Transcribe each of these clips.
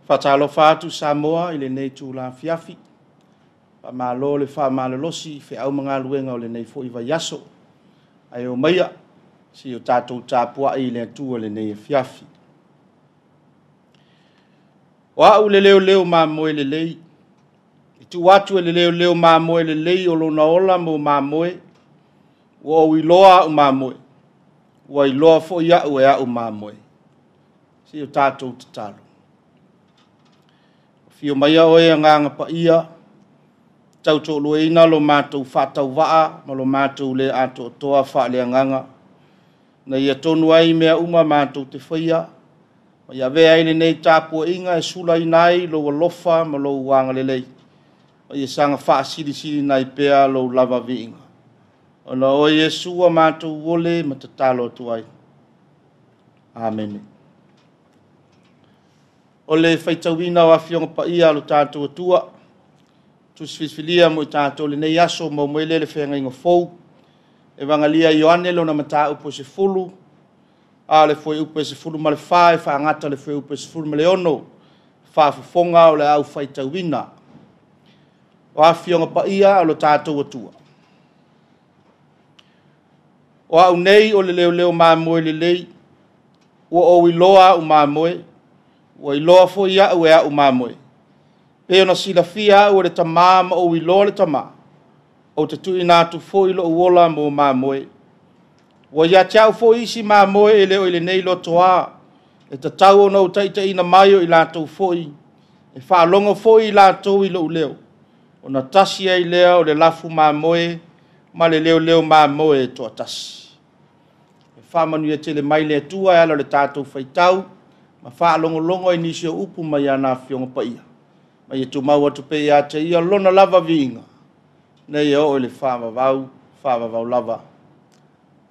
Faatalofa atu Samoa i lenei itula afiafi. Faamalo le faamalolosi i feau ma galuega o lenei foi vaiaso. Ae omaia se i o tatou tapuai i le Atua i lenei afiafi. O au le leoleo mamoe lelei, e tuu atu e le leoleo mamoe lelei o lona ola mo mamoe. Ua ou iloa au mamoe, ua iloa foi au e au mamoe. Se i o tatou tatalo. Afio maia oe Agaga Paia, tautoaluaina lo matou faatauvaa ma lo matou le atoatoa faaleagaga, ina ia tonu ai mea uma matou te faia, ma ia avea ai lenei tapuaiga e sulaina ai lou alofa ma lou agalelei, ma ia saga faasilisiliina ai pea lou lava viiga. Ona o oe Iesu ua matou ole ma tatalo atu ai. Amene. O le faitauina o Afioga Paia a lo tatou Atua, Tusi Filifilia mo i tatou i lenei aso, maua mai lea i le Feagaiga Fou, Evagelia a Ioane lona mataupu e 10, a o le fuaiupu e 14 e faagata i le fuaiupu e 16, faafofoga o le a ou faitauina. O Afioga Paia a lo tatou Atua. O au nei o le leoleo mamoe lelei, ua ou iloa au mamoe, ua iloa foi au e au mamoe. Pei ona silafia au e le Tama ma ou iloa le Tama, ou te tuuina atu foi lou ola mo mamoe. Ua ia te au foi isi mamoe e le o i lenei lotoa, e tatau ona ou taitaiina mai o i latou foi, e faalogo foi i latou i lou leo, ona tasi ai lea o le lafu mamoe ma le leoleo mamoe e toatasi. E faamanuia tele mai le Atua e ala i le tatou faitau ma faalogologo i nisi o upu mai ana Afioga Paia, ma ia tumau atu pea ia te Ia Lona lava viiga, ina ia oo i le faavavau, faavavau lava.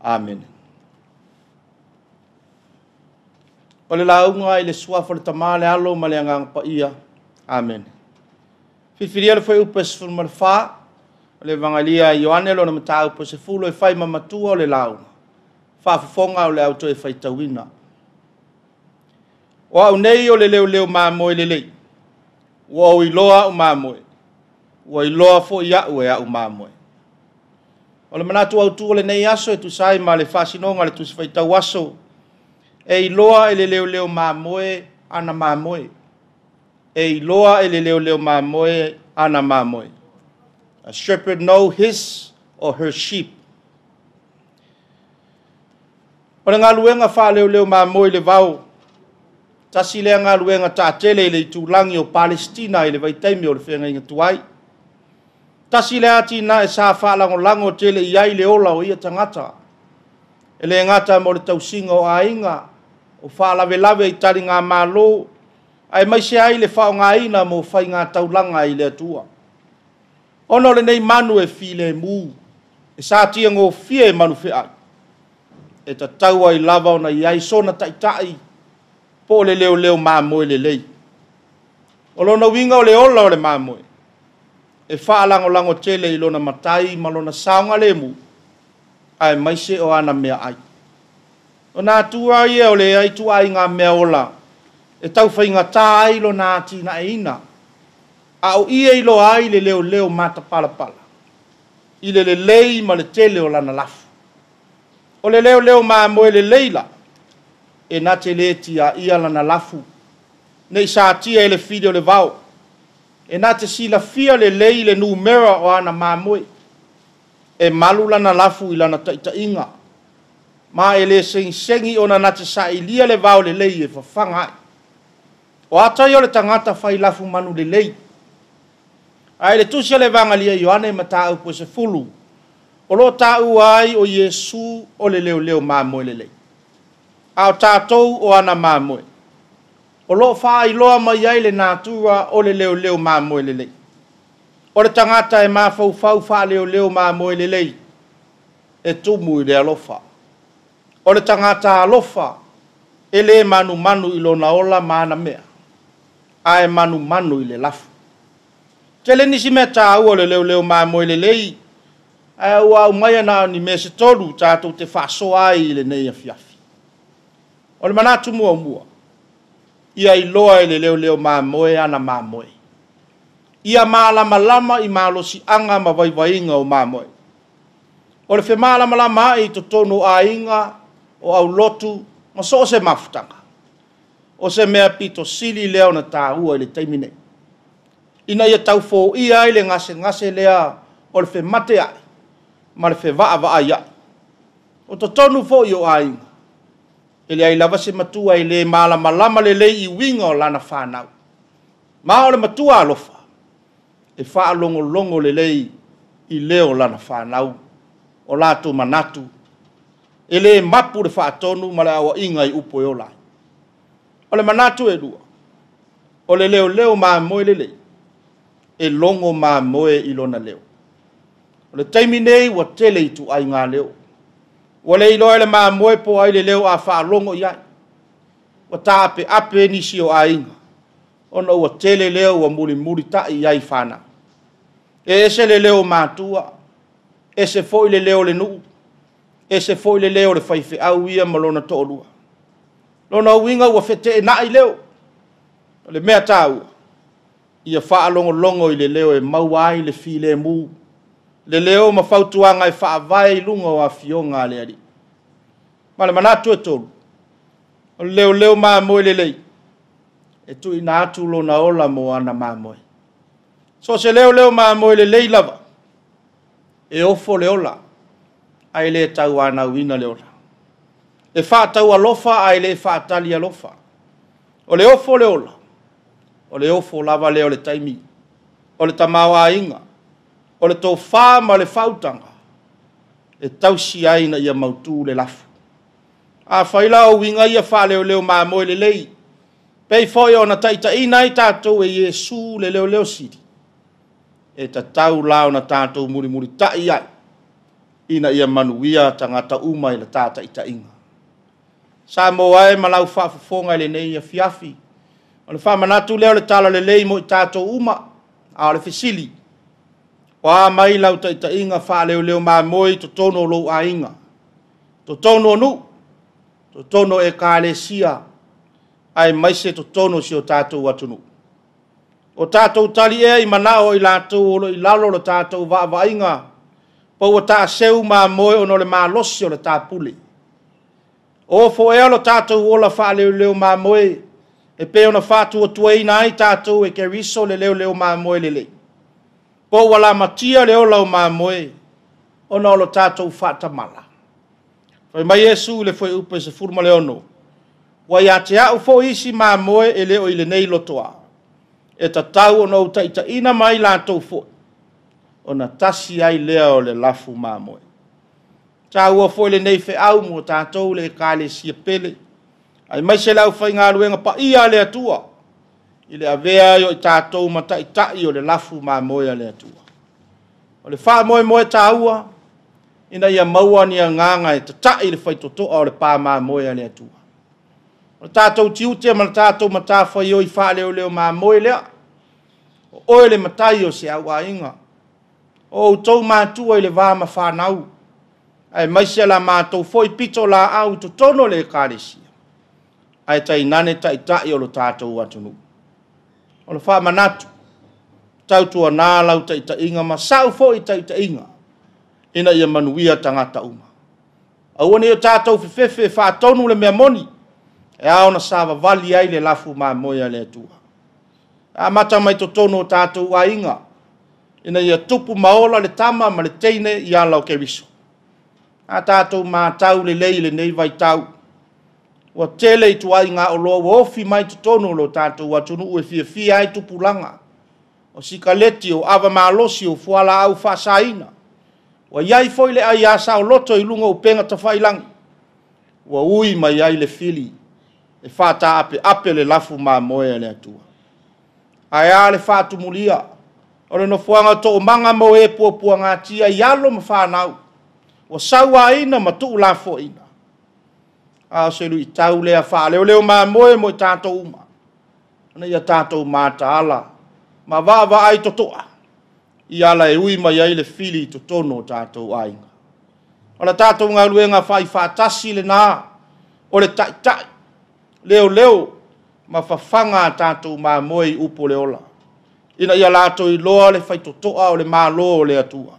Amene. O le lauga i le Suafa o le Tama, le Alo ma le Agaga Paia. Amene. Filifilia le fuaiupu e 14 o le Evagalia a Ioane lona mataupu e 10 e fai ma matua o le lauga. Faafofoga o le a ou toe faitauina. O au nei o le leoleo mamoe lelei. Ua ou iloa au mamoe, ua iloa foi au e au mamoe. O le manatu autu o lenei aso e tusa ai ma le faasinoga o le Tusi Faitau Aso, e iloa e le leoleo mamoe ana mamoe. E iloa e le leoleo mamoe ana mamoe. A shepherd know his or her sheep. O le galuega faaleoleo mamoe i le vao, tasi lea galuega taatele i le itulagi o Palesitina i le vaitaimi o le feagaiga tuai. Tasi lea atinae sa faalagolago tele i ai le ola o ia tagata. E le gata mo le tausiga o aiga, o faalavelave i taligamalo, aemaise ai le faaaogaina mo faigataulaga i le Atua. Ona o lenei manu e filemu, e satia gofie e manufeai, e tatau ai lava ona i ai sona taitai po o le leoleo mamoe lelei. O lona uiga o le ola o le mamoe, e faalagolago tele i lona matai ma lona saogalemu, aemaise o ana meaai. O natura ia o le ituaiga meaola e taufaigata ai lona atinaeina, a o i e iloa ai le leoleo matapalapala i le lelei ma le tele o lana lafu. O le leoleo mamoe lelei la, e na te le tiaia lana lafu, ne i satia e le fili o le vao, e na te silafia lelei le numera o ana mamoe, e malu lana lafu i lana taitaiga, ma e le segisegi ona na te sailia le vao lelei e fafaga ai. O ata ia o le tagata fai lafu manu lelei. Ae i le tusi a le Evagalia Ioane mataupu e 10, o lo o taua ai o Iesu o le leoleo mamoe lelei, a o tatou o ana mamoe. O lo o faailoa mai ai le natura o le leoleo mamoe lelei. O le tagata e mafaufau faaleoleo mamoe lelei, e tumu i le alofa. O le tagata alofa, e le manumanu i lona ola ma ana mea, ae manumanu i le lafu. Tele nisi mea taua o le leoleo mamoe lelei, ae ua aumaia na o ni mea se tolu tatou te faasoa ai i lenei afiafi. O le manatu muamua, Ia iloa e le leoleo mamoe ana mamoe. Ia malamalama i malosiaga ma vaivaiga o mamoe. O le femalamalama ai i totonu o aiga, o aulotu, ma so o se mafutaga, o se mea pito sili lea ona taua i le taimi nei, ina ia tau foia ai le gasegase lea o le femateai ma le fevaavaaiai. O totonu foi o aiga, e leai lava se matua e le malamalama lelei i uiga o lana fanau. Ma o le matua alofa, e faalogologo lelei i leo o lana fanau, o latou manatu, e le mapu le faatonu ma le aoaiga i upu e ola ai. O le manatu e lua, o le leoleo mamoe lelei, e logo mamoe i lona leo. O le taimi nei ua tele ituaiga leo. Ua le iloa e le mamoe po o ai le leo a faalogo i ai. Ua taapeape nisi o aiga, ona ua tele leo ua mulimulitai i ai fanau. E ese le leo o matua, ese foi le leo o le nuu, ese foi le leo o le faifeau ia ma lona toalua. Lona uiga ua feteenai leo. O le mea taua, ia faalogologo i le leo e maua ai le filemu, le leo ma fautuaga e faavae i luga o afioga a le Alii. Ma le manatu e tolu, o le leoleo mamoe lelei, e tuuina atu lona ola mo ana mamoe. So o se leoleo mamoe lelei lava, e ofo le ola, ae le tauanauina le ola. E faataualofa ae le faatali alofa. O le ofo o le ola, o le ofo lava lea o le taimi, o le tamaoaiga, o le tofa ma le faautaga, e tausi ai ina ia mautu le lafo. Afai la o uiga ia faaleoleo mamoe lelei, pei foi ona taitaiina ai tatou e Iesu le leoleo sili, e tatau la ona tatou mulimulitai ai, ina ia manuia tagata uma i le ta taitaiga. Samoa e ma lau faafofoga i lenei afiafi, o le faamanatu lea o le talalelei mo i tatou uma, a o le fesili, o a mai lau taitaiga faaleoleo mamoe i totonu o lou aiga, totonu o nuu, totonu o ekalesia, aemaise totonu o si o tatou atunuu. O tatou tali ea i manao o i latou o lo o i lalo o le tatou vaavaaiga, po ua taaseu mamoe ona o le malosi o le tapule. O ofo ea lo tatou ola faaleoleo mamoe e pei ona faatuatuaina ai tatou e Keriso le leoleo mamoe lelei. Po ua lamatia le ola o mamoe ona o lo tatou faatamala. Fai mai Iesu i le fuaiupu e 16, ua ia te au foi isi mamoe e le o i lenei lotoa, e tatau ona ou taitaiina mai latou foi, ona tasi ai lea o le lafu mamoe. Taua foi lenei feau mo tatou le ekalesia pele, aemaise le aufaigaluega paia a le Atua, i le avea ai o i tatou ma taitai o le lafu mamoe a le Atua. O le faamoemoe taua, ina ia maua ni agaga e tatai le faitotoa o le pa mamoe a le Atua. O le tatou tiute ma le tatou matafaioi faaleoleo mamoe lea, o oe le matai o se auaiga, o outou matua i le va ma fanau, aemaise la matou foi pito laau i totonu o le ekalesia, ae tainane taitai o lo tatou atunuu. O le faamanatu, tautuana lau taitaiga ma sau foi taitaiga, ina ia manuia tagata uma. Aua ne i o tatou fefefe e faatonu le mea moni, e ao ona savavali ai le lafu mamoe a le Atua. E amata mai totonu o tatou aiga, ina ia tupu ma ola le tama ma le teine i ala o Keriso. A tatou matau lelei i lenei vaitau, ua tele ituaiga oloa ua ofi mai totonu o lo tatou atunuu e fiafia ai tupulaga, o sikaleti, o ava malosi, o fualaau faasaina. Ua i ai foi le aia saoloto i luga o upega tafailagi, ua ui mai ai le fili e faataapeape le lafu mamoe a le Atua. Ae a le faatumulia o le nofoaga o toomaga mo e puapuagatia i alo ma fanau, ua sauaina ma tuulafoaina. A o se luitau lea faaleoleo mamoe mo i tatou uma, ina ia tatou mataala ma vaavaai totoa i ala e ui mai ai le fili i totonu o tatou aiga. O le tatou galuega fai faatasi lena, o le taitai, leoleo, ma fafaga a tatou mamoe i upu o le ola, ina ia latou iloa le faitotoa o le Malo o le Atua.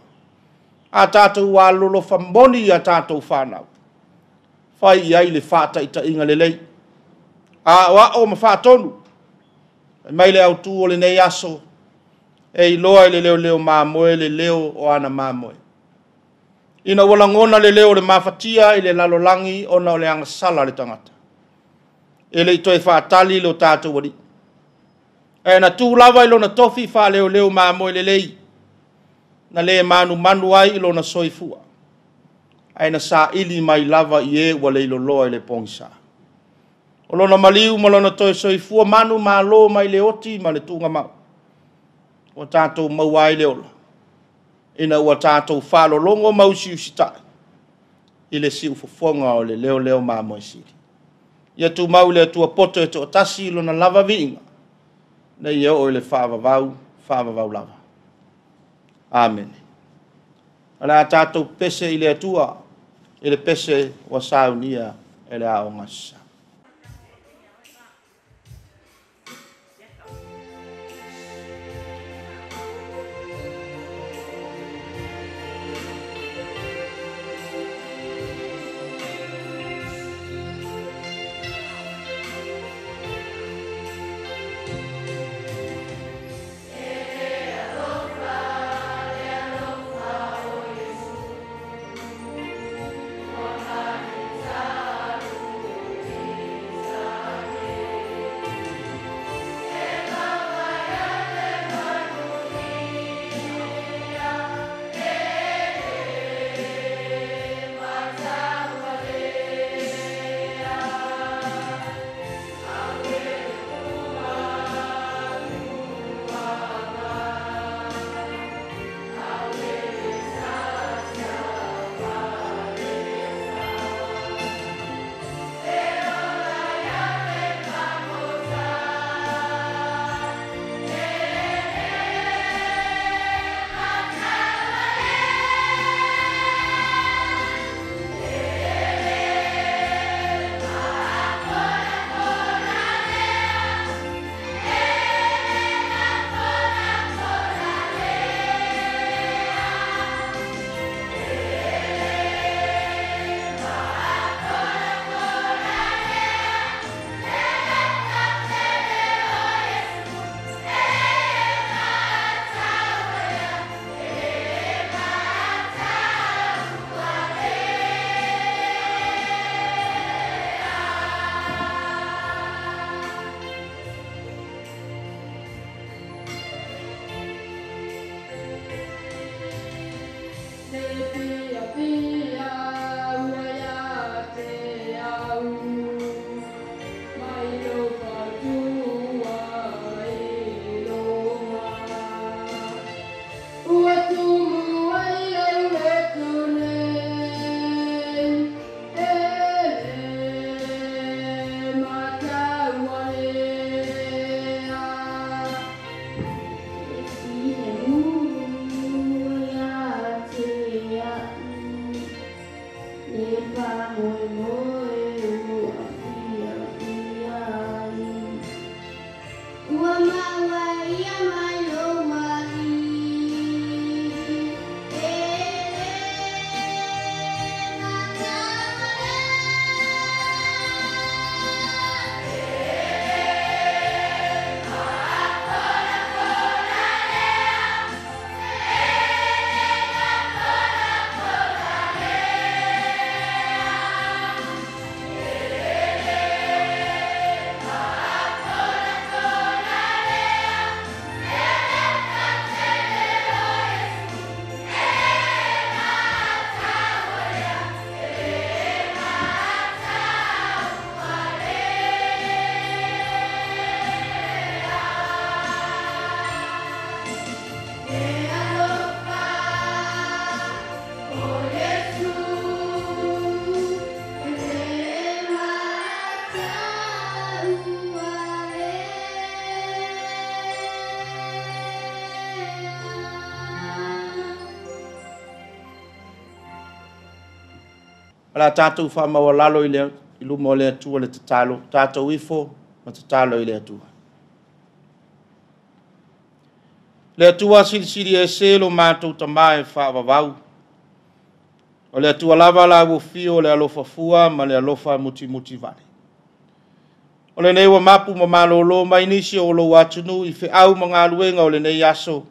A tatou alolofa moni i a tatou fanau, fai i ai le faataitaiga lelei, aoao ma faatonu. Fai mai le autu o lenei aso, e iloa e le leoleo mamoe le leo o ana mamoe. Ina ua lagona le leo o le mafatia i le lalolagi ona o le agasala a le tagata, e le i toe faatali lo tatou Alii, ae na tu lava i lona tofi faaleoleo mamoe lelei, na le manumanu ai i lona soifua, ae na saili mai lava i e ua leiloloa i le pogisa. O lona maliu ma lona toe soifua manumalo mai le oti ma le tuugamau, ua tatou maua ai le ola, ina ua tatou faalologo ma usiusitai i le siufofoga o le leoleo mamoe sili. Ia tumau i le Atua poto e toatasi lona lava viiga, ina ia oo i le faavavau, faavavau lava. Amene. O le a tatou pese i le Atua, i le pese ua saunia e le Aoga Aso Sa. O le a tatou faamaualalo i luma o le Atua le tatalo, tatou ifo Ma tatalo i le Atua. Le Atua silisili ese lo matou Tama e faavavau. O le Atua lava la ua fio o le alofa fua ma le alofa mutimutivale. O lenei ua mapu ma malolo mai nisi o lou atunuu i feau ma galuega o lenei aso,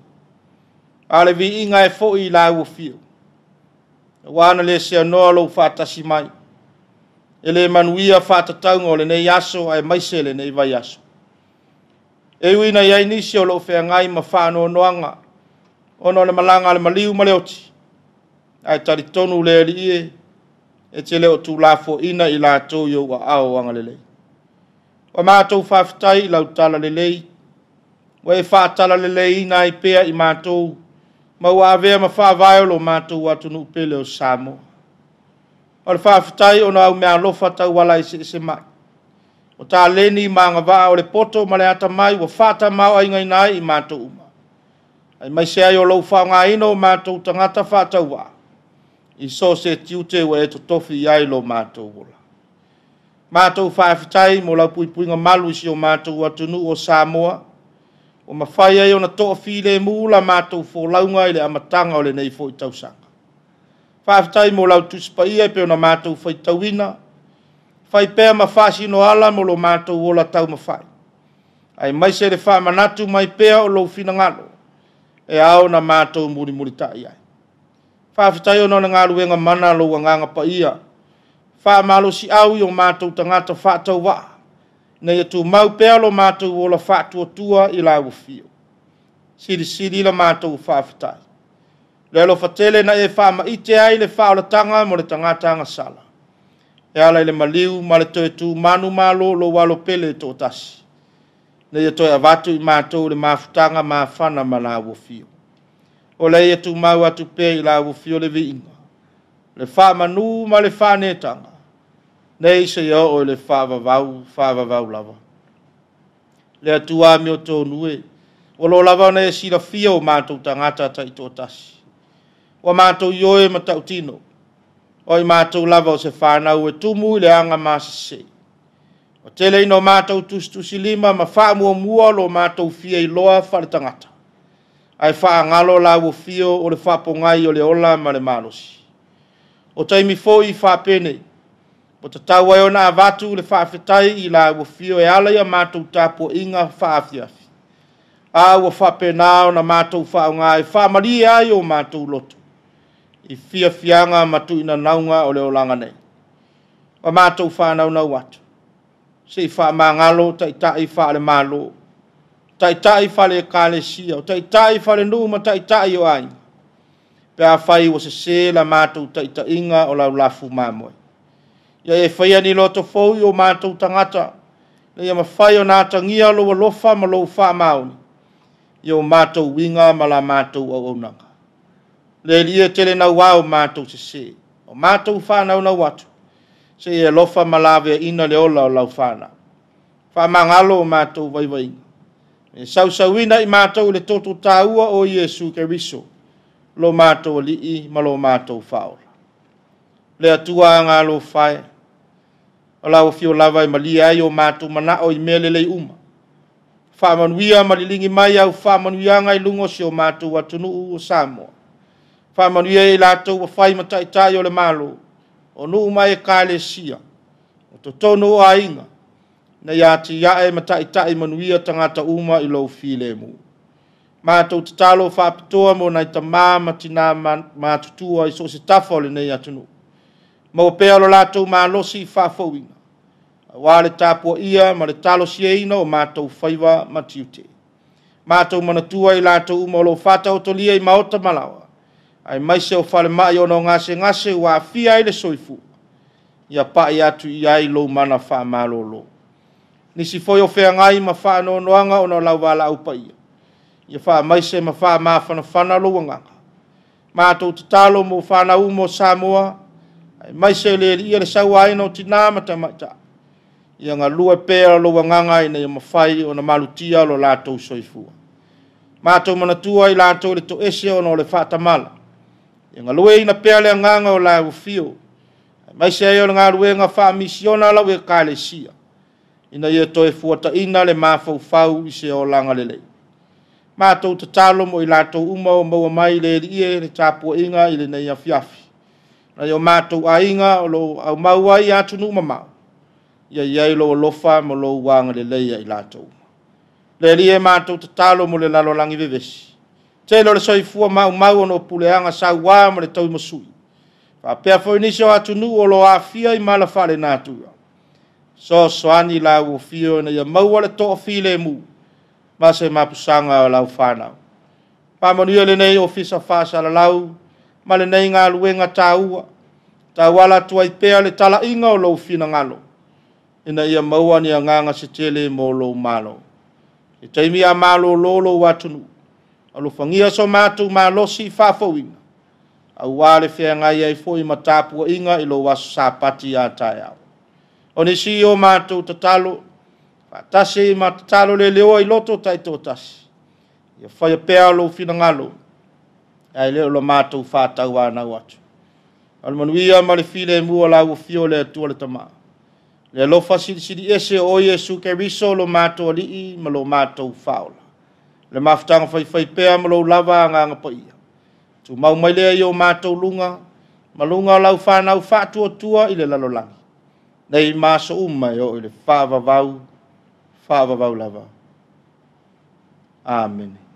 a o le viiga e foi i la ua fio, aua na le seanoa lou faatasi mai. E le manuia faatatauga o lenei aso aemaise lenei vaiaso. E ui ina i ai nisi o lo o feagai ma faanoanoaga ona o le malaga a le maliu ma le oti, ae talitonu le Alii e te le o tuulafoaiina i latou i ou aao agalelei. Ua matou faafetai i lau talalelei, ua e faatalaleleiina ai pea i matou, ma ua avea ma faavae o lo matou atunuu pele o Samoa. O le faafetai ona o au meaalofa tauala eseese mai, o taleni ma agavaa o le poto ma le atamai ua faatamaoaigaina ai i matou uma, aemaise ai o lou faaaogaina o matou tagata faatauvaa i so o se tiute ua e totofi i ai lo matou ola. Matou faafetai mo lau puipuiga malu i si o matou atunuu o Samoa, ua mafai ai ona toafilemu la matou folauga i le amataga o lenei foi tausaga. Faafetai mo lau Tusi Paia e pei ona matou faitauina, fai pea ma faasinoala mo lo matou ola taumafai, aemaise le faamanatu mai pea o lou finagalo e ao ona matou mulimulitai ai. Faafetai ona o le galuega mana a lou Agaga Paia, faamalosiau i o matou tagata faatauvaa, ina ia tumau pea lo matou ola faatuatua i lau afio. Silisili la matou faafetai. Le alofa tele na e faamaite ai le faaolataga mo le tagata agasala, e ala i le maliu ma le toe tumanu malo o lou alo pele e toatasi, ina ia toe avatu i matou le mafutaga mafana ma lau afio. O lea ia tumau atu pea i lau afio le viiga, le faamanu ma le faaneetaga, nei seia oo i le faavavau, faavavau lava. Le Atua amiotonu e, ua lo lava ona e silafia o matou tagata taitoatasi. Ua matou ioe ma tautino, o i matou lava o se fanau e tumu i le aga masese. Ua tele ina o matou tusitusilima ma faamuamua lo matou fia iloa faaletagata, ae faagalo lau afio o le faapogai o le ola ma le malosi. O taimi foi faapenei, ua tatau ai ona avatu le faafetai i lau afio e ala i a matou tapuaiga faafiafi, a ua faapena ona matou faaaoga e faamalie ai o matou loto i fiafiaga ma tuinanauga o le olaga nei. Ua matou faanaunau atu, se i faamagalo taitai faale-Malo, taitai faale-Ekalesia, o taitai faale-nuu ma taitai o aiga, pe afai ua sese la matou taitaiga o lau lafu mamoe. Ia e faia ni loto fou i o matou tagata, ina ia mafai ona atagia lou alofa ma lou faamaoni i o matou uiga ma la matou auaunaga. Le Alii e tele naua o matou sese, o matou faanaunau atu, se i e alofa ma laveaiina le ola o lau fanau. Faamagalo o matou vaivaiga, e sausauina i matou i le toto taua o Iesu Keriso, lo matou Alii ma lo matou Faaola. Le Atua agalofa e, o lau afio lava e malie ai o matou manao i mea lelei uma. Faamanuia ma liligi mai au faamanuiaga i luga o si o matou atunuu o Samoa. Faamanuia i latou ua fai ma taitai o le Malo, o nuu ma ekalesia, o totonu o aiga, ina ia atiae ma taitai manuia tagata uma i lou filemu. Matou tatalo faapitoa mo nai tama ma tina matutua i so o se tafa o lenei atunuu. Maua pea lo latou malosi faafouina, aua le tapuaia ma le talosiaina o matou faiva ma tiute. Matou manatua i latou uma o lo o faataotolia i maota ma laoa, aemaise o falemai ona o gasegase ua aafia ai le soifua, ia pai atu i ai lou mana faamalolo. Nisi foi o feagai ma faanoanoaga ona o lau valaau paia, ia faamaise ma faamafanafana lou agaga. Matou tatalo mo fanau uma o Samoa, aemaise le Alii le sauaina o tina ma tamaitai, ia galue pea lou agaga ina ia mafai ona malutia lo latou soifua. Matou manatua i latou le toese ona o le faatamala, ia galueina pea le agaga o lau afio, aemaise ai o le galuega faamisiona a lau ekalesia, ina ia toe fuataina le mafaufau i se olaga lelei. Matou tatalo mo i latou uma o maua mai le Alii e le tapuaiga i lenei afiafi. Nai o matou aiga o lo o aumau ai i atunuu mamao, ia i ai lou alofa ma lou agalelei ia i latou. Le Alii e matou tatalo mo le lalolagi vevesi, tele o le soifua maumau ona o puleaga saua ma le tauimasui, faapea foi nisi o atunuu o lo o aafia i mala faale-natura. Fesoasoani lau afio ina ia maua le toafilemu ma se mapusaga o lau fanau. Faamanuia lenei Ofisa Faasalalau ma lenei galuega taua, tauala atu ai pea le talaiga o lou finagalo, ina ia maua ni agaga se tele mo lou Malo. I taimi a malolo lou atunuu, alofagia so matou malosi faafouina, aua le feagai ai foi ma tapuaiga i lou aso Sapati a taeao. O nisi o matou tatalo, faatasi ma tatalo le leoa i loto taitoatasi, ia faia pea lou finagalo, ae le o le matou faatauanau atu. O le manuia ma le filemu o lau afio le Atua le Tama, le alofa silisili ese o Iesu Keriso lo matou Alii ma lo matou Faaola, le mafutaga faifaipea ma lou lava Agaga Paia, tumau mai lea i o matou luga, ma luga o lau fanau faatuatua i le lalolagi, nei ma aso uma e oo i le faavavau, faavavau lava. Amene.